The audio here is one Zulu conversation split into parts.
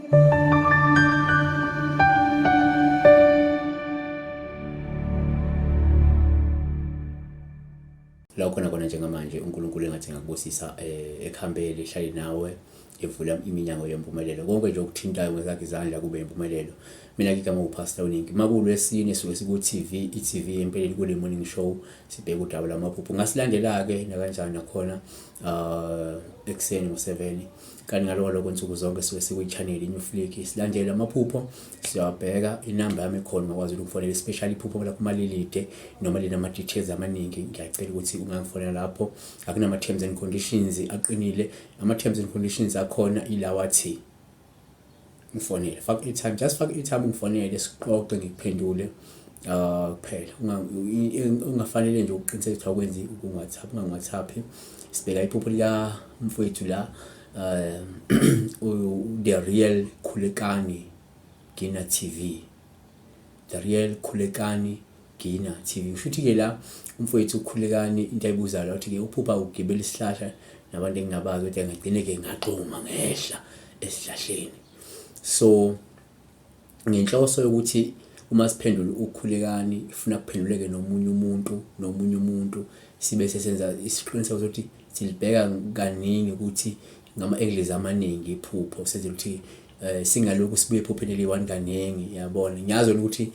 La ukhona khona njengamanje uNkulunkulu engathi engakubusisa eh, ekuhambele ehlale nawe evula iminyango yempumelelo konke nje okuthintayo ngezakhe izandla kube impumelelo. Mina ke igama uPastor Uningi. Makulwesine suke siku-TV, i-TV empeleni kule morning show sibheke udaba lwamaphupho. Ungasilandela-ke nakanjani nakhona ekuseni ngo-7 kanti ngaloko lokho nsuku zonke suke sikwi-channel i-New Flick silandele amaphupho siyawabheka. Inamba yami ikhona ungakwazi ukungifonela, especially iphupho lakho uma lilide noma linama-details amaningi, ngiyacela ukuthi ungangifonela lapho. Akunama-terms and conditions aqinile, ama-terms and conditions akhona ilawa athi ngifonele, faka i-airtime, just faka i-airtime ungifonele sixoxe ngikuphendule kuphela. Ungafanele nje ukuqiniseka ukuthi awukwenzi ukungathaphi ungangiwathaphi. Sibheka iphupho lika mfowethu la the real Khulekani Gina TV, the real Khulekani Gina TV. Kusho ukuthi-ke la umfowethu uKhulekani into ayibuzayo la uthi-ke uphupha ugibela isihlahla nabantu engingabazi kodwa ngagcine-ke ngagxuma ngehla esihlahleni. So ngenhloso yokuthi uma siphendula uKhulekani ifuna kuphenduleke nomunye umuntu nomunye umuntu sibe sesenza isiqiniseko sokuthi silibheka kaningi ukuthi ngama-angles amaningi iphupho senzela ukuthi um singalokhu sibuye ephupheni eliyi-one kaningi yabona. Ngiyazi ukuthi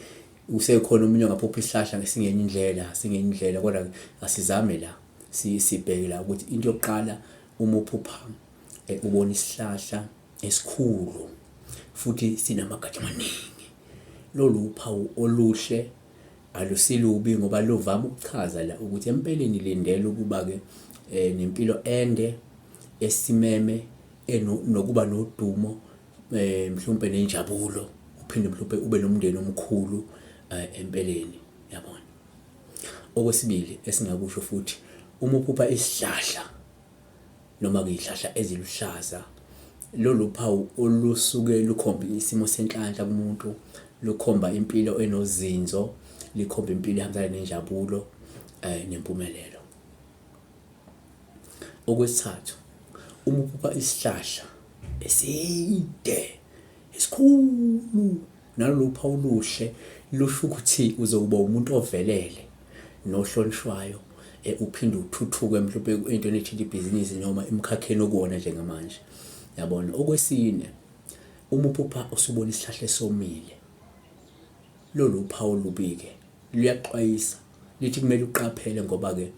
Usekhona omunye ongaphupha isihlahla ngesingenye indlela, singenye indlela kodwa asizame la sibheke la ukuthi into yokuqala uma uphupha eh, ubona isihlahla esikhulu futhi sinamagatsha amaningi, lolu uphawu oluhle alusilubi ngoba luvama ukuchaza la ukuthi empeleni lindela ukuba-ke um nempilo ende esimeme nokuba nodumo eh mhlawumbe nenjabulo uphinde mhlawumbe ube nomndeni omkhulu eh, empeleni yabona. Okwesibili esingakusho futhi uma uphupha isihlahla noma ke izihlahla eziluhlaza lolu phawu olusuke lukhomba isimo senhlanhla kumuntu lukhomba impilo enozinzo likhomba impilo ehambisana nenjabulo eh nempumelelo. Okwesithathu, uma uphupha isihlahla eside esikhulu nalolu phawu oluhle lusho ukuthi uzokuba umuntu ovelele nohlonishwayo eh, uphinde uthuthuke mhlawumbe entweni ethinta ibhizinisi noma emkhakheni okuwona njengamanje yabona. Okwesine, uma uphupha usubona isihlahla esomile lolu phawu olubi-ke luyaxwayisa lithi kumele uqaphele ngoba-ke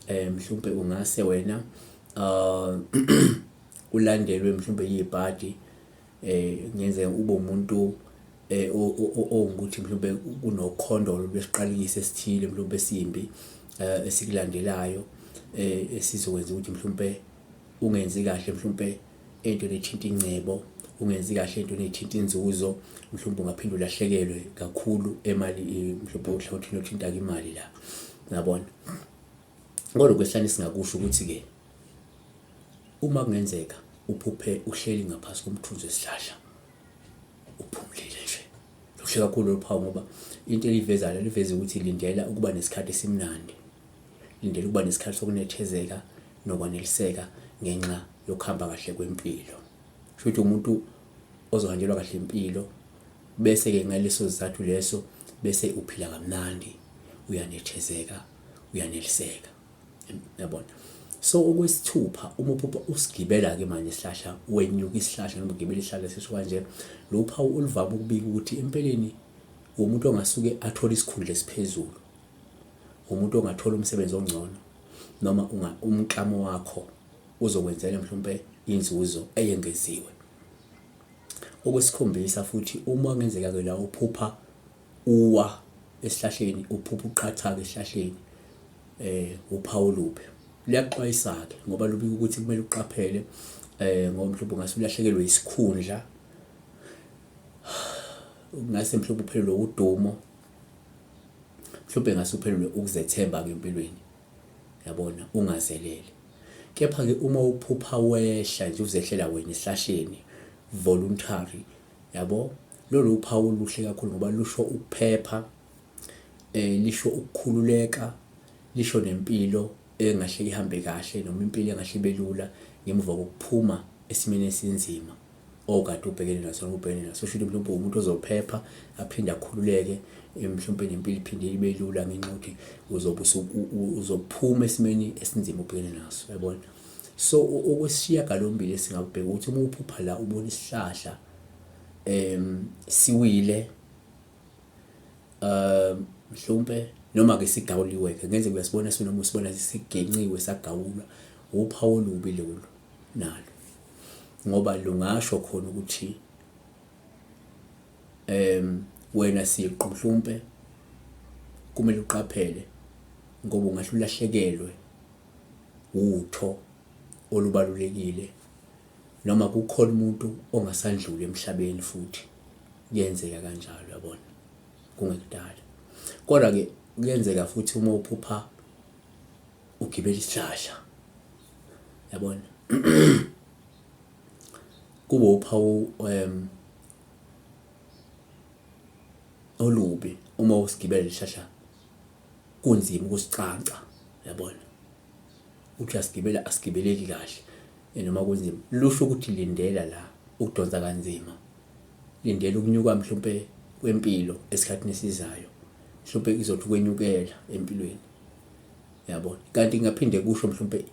um mhlawumbe ungase wena um ulandelwe mhlawumbe yibhadi eh kungenzeka ube umuntu eh owukuthi mhlawumbe kunokhondolo lwesiqalekiso esithile mhlawumbe esimbi eh, esikulandelayo eh esizokwenza ukuthi mhlawumbe ungenzi kahle mhlawumbe entweni ethinta ingcebo ungenzi kahle entweni ethinta inzuzo mhlawumbe ungaphinde ulahlekelwe kakhulu emali mhlawumbe uhlangothini othinta imali la ngabona. Kodwa kwesihlanu singakusho ukuthi-ke uma kungenzeka uphuphe uhleli ngaphasi komthunzi wesihlahla uphumulile nje, luhle kakhulu lolu phawu ngoba into elivezayo liveza ukuthi lindela ukuba nesikhathi esimnandi, lindela ukuba nesikhathi sokunethezeka nokwaneliseka ngenxa yokuhamba kahle kwempilo. Kusho ukuthi umuntu ozohanjelwa kahle impilo bese-ke ngaleso sizathu leso bese uphila kamnandi, uyanethezeka, uyaneliseka. Yabona. So okwesithupha uma uphupha usigibela-ke manje isihlahla wenyuka isihlahla noma ugibela isihlahla sisho kanje lo phawu oluvame ukubika ukuthi empeleni umuntu ongasuke athole isikhundla esiphezulu umuntu ongathola umsebenzi ongcono noma umklamo wakho uzokwenzela mhlawumpe inzuzo eyengeziwe. Okwesikhombisa futhi uma kungenzeka-ke la uphupha uwa esihlahleni uphupha uqathaka esihlahleni eh uphawu olubi luyaxwayisa-ke ngoba lubika ukuthi kumele uqaphele eh ngoba mhlawumbe ungase ulahlekelwe isikhundla ungase mhlawumbe uphelelwe udumo mhlawumbe ngase uphelelwe ukuzethemba-ke empilweni yabona ungazelele. Kepha-ke uma uphupha wehla nje uzehlela wena esihlahleni voluntary yabo lolu uphawu oluhle kakhulu ngoba lusho ukuphepha eh lisho ukukhululeka lisho nempilo engahle ihambe kahle noma impilo engahle ibe lula ngemuva kokuphuma esimeni esinzima okade ubhekene naso noma ubhekene naso. Kusho ukuthi mhlawumbe umuntu ozophepha aphinde akhululeke mhlawumbe nempilo iphinde ibe lula ngenxa yokuthi uzobe uzophuma esimeni esinzima obhekene naso, yabona. So okwesishiyagalombili esingakubheka ukuthi uma uphupha la ubona isihlahla siwile mhlawumbe noma ke sigawuliwe ke kungenzeka uyasibona sinoma usibona sigenciwe sagawulwa, uphawu olubi lolu nalo ngoba lungasho khona ukuthi wena siqu mhlawumbe kumele uqaphele ngoba ungahle ulahlekelwe utho olubalulekile noma kukhona umuntu ongasandluli emhlabeni futhi kuyenzeka kanjalo yabona kungekudala. Kodwa-ke kuyenzeka futhi uma uphupha ugibela isihlahla yabona kube uphawu olubi uma usigibela isihlahla kunzima ukusicanca yabona. Uthi uyasigibela asigibeleki kahle noma kunzima lusho ukuthi lindela la ukudonsa kanzima lindela ukunyuka mhlawumpe kwempilo esikhathini esizayo mhlawumpe izothi ukwenyukela empilweni yabona. Kanti kungaphinde kusho mhlawumpe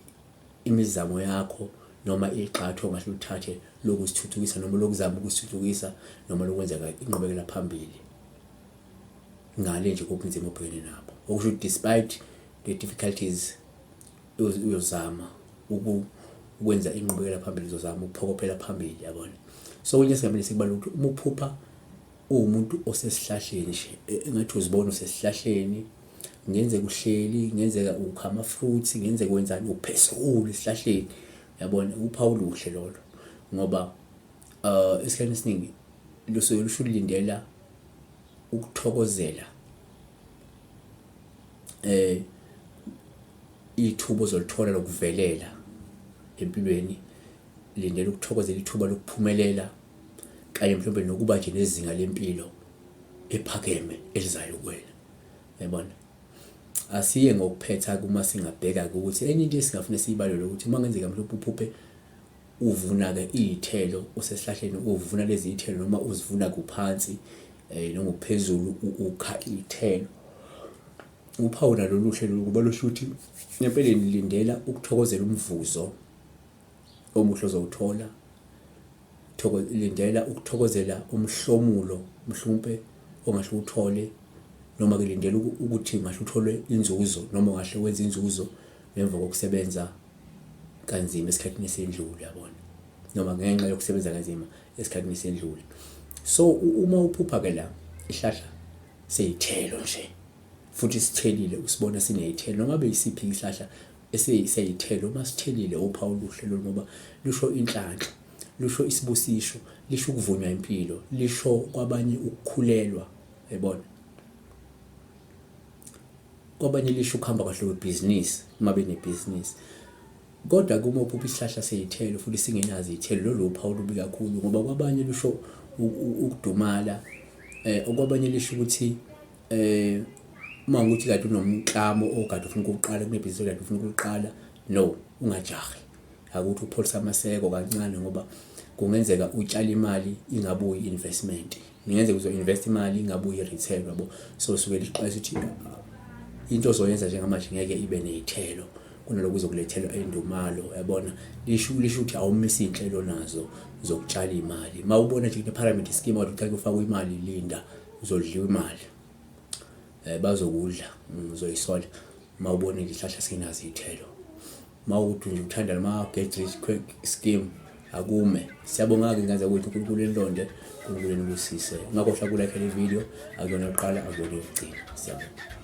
imizamo yakho noma igxathu ongahle ulithathe lokuzithuthukisa noma lokuzama ukuzithuthukisa noma lokwenza inqubekela phambili ngale nje kobunzima obhekene nabo. Okusho ukuthi despite the difficulties uyozama ukwenza inqubekela phambili, uzozama ukuphokophela phambili yabona. So okunye esingamele sikubale ukuthi uma uphupha uwumuntu osesihlahleni nje engathi uzibona usesihlahleni, kungenzeka uhleli, kungenzeka ukha ama-fruits, kungenzeka wenzani uphezulu esihlahleni yabona, uphawu oluhle lolo ngoba esikhathini esiningi lusuke lusho ukulindela ukuthokozela ithuba ozolithola lokuvelela empilweni, lindela ukuthokozela ithuba lokuphumelela kanye mhlawumbe nokuba nje nezinga lempilo ephakeme elizayo kuwena, yabona. Asiye ngokuphetha-ke uma singabheka-ke ukuthi enye into esingafune siyibalule ukuthi uma kungenzeka mhlawumbe uphuphe uvuna-ke iy'thelo usesihlahleni uvuna lezi y'thelo noma uzivuna kuphansi noma uphezulu ukha iy'thelo. Uphawu nalo luhle lolu ngoba lusho ukuthi empeleni lindela ukuthokozela umvuzo omuhle ozowuthola. Lindela ukuthokozela umhlomulo mhlawumpe ongahle uwuthole noma-ke lindela ukuthi ungahle uthole inzuzo noma ungahle wenze inzuzo ngemva kokusebenza kanzima esikhathini esendlule yabona, noma ngenxa yokusebenza kanzima esikhathini esendlule. So uma uphupha-ke la isihlahla sey'thelo nje futhi sithelile usibona siney'thelo noma ngabe yisiphi isihlahla esey'thelo uma sithelile uphawu oluhle lolu ngoba lusho inhlanhla, lusho isibusisho, lisho ukuvunywa impilo, lisho kwabanye ukukhulelwa yabona. Kwabanye lisho ukuhamba kahle kwebhizinisi uma benebhizinisi. Kodwa-ke uma uphupha isihlahla sey'thelo futhi singenazo iy'thelo lolo uphawu olubi kakhulu ngoba kwabanye lusho ukudumala, okwabanye lisho ukuthi uma kuwukuthi kade unomklamo okade ufuna ukuwuqala kunebhizinisi okade ufuna ukuliqala, no ungajahi. Akuthi upholise amaseko kancane ngoba kungenzeka utshale imali ingabuyi i-investment. Kungenzeka uzo-invest imali ingabuyi i-return yabo. So suke lixwayisa ukuthi into ozoyenza njengamanje ngeke ibe ney'thelo kunalokhu izokulethela indumalo yabona. Lisho lisho ukuthi awumise iy'nhlelo onazo zokutshala iy'mali. Uma ubona nje kune-pyramid scheme kodwa uqale ufake imali linda uzodliwa imali. Bazokudla uzoyisola uma ubona nje isihlahla singenazo iy'thelo. Uma ukuthi nje uthanda noma get rich quick scheme akume. Siyabonga-ke ingane zakwethu, uNkulunkulu enilonde, uNkulunkulu enibusise. Ungakhohlwa ukulike le video, akuyona yokuqala akuyona yokugcina. Siyabonga.